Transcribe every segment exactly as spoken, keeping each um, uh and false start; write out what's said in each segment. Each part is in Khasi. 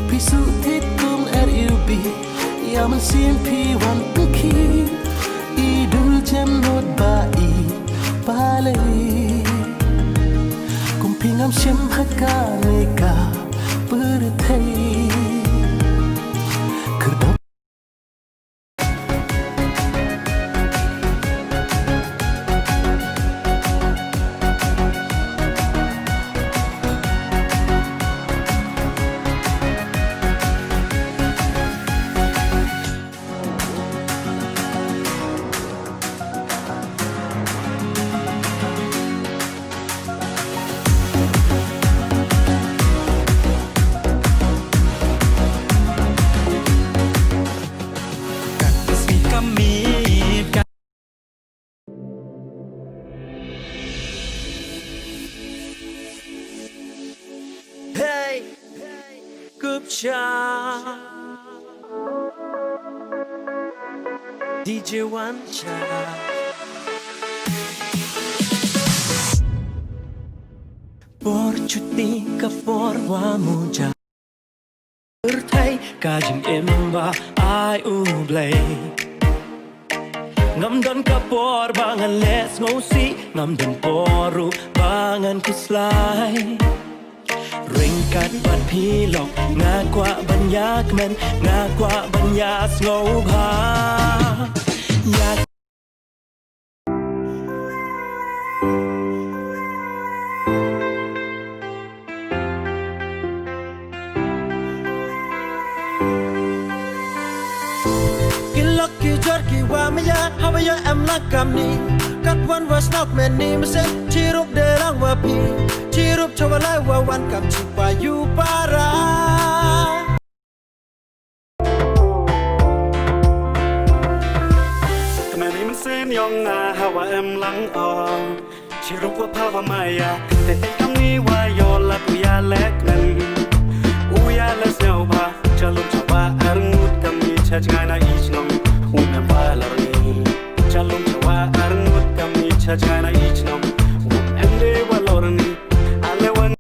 Phi shu thied kum R U B, ïa mynsiem phi wan pynkiew, i dul jem nud ba i balei. Kum phi ngam shym ha kane ka pyrthei. Kyrdan Hey, Kupcha, D J One Cha. Por chuti ka por wa muja. Pyrthei ka jingim ba ai U Blei. Ngam don ka por ba ngan leh sngewsih, ngam don por ruh ba ngan khuslai. Ryngkat bad phi lok nga kwah ban ïa kmen, nga kwah ban ïa sngewbha. Ïa Ki lok ki jor ki wa maya, haba ïa em lang kamni. Katwan wa shnong mynne mynsiem, chirup de lang wa phi. Chirup chwa lai wa wan kam chi pa ïu para. Kmen i mynsiem yong nga hawa em lang o. Chirup wa pha wa maya, te te kamni wa yo la u ya lek nen. U ya les nyau ba, chalum chawa arngut kamni cha jngai na i chnong. U nem ba lor ni. Chalum chawa arngut kamni cha jngai na i chnong. U em de wa lor ni. Ale wan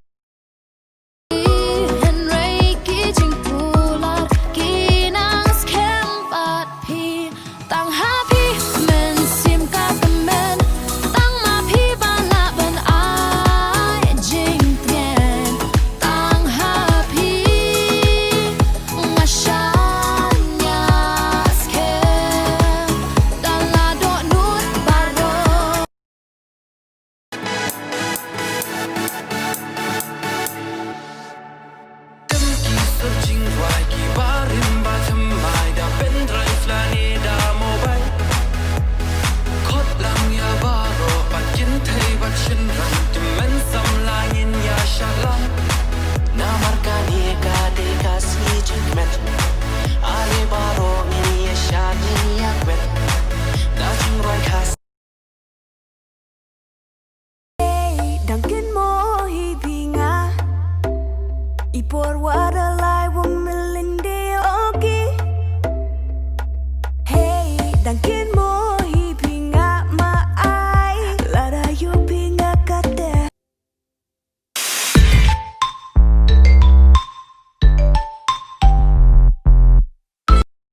Hynrei ki jingkular ki nang skhem bad phi. Tang ha phi mynsiem ka tymmen. Tang ma phi ba lah ban ai jingtngen. Tang ha phi nga shan ïa skhem. Da la dohnud baroh. Dem ki sur jingrwai ki barim ba thymmai da pendrive lane da mobile. Khot lang ïa baroh bad kynthei bad shynrang, tymmen samla ngin ïa shah lang. Namar kane ka dei ka sngi jingkmen. Ale baroh ngin ïa shad ngin ïa kmen da jingrwai khasi. Hey, dang kynmaw hi phi nga. I por wa da lai wa mylliñ de oki. Hey, dang kyn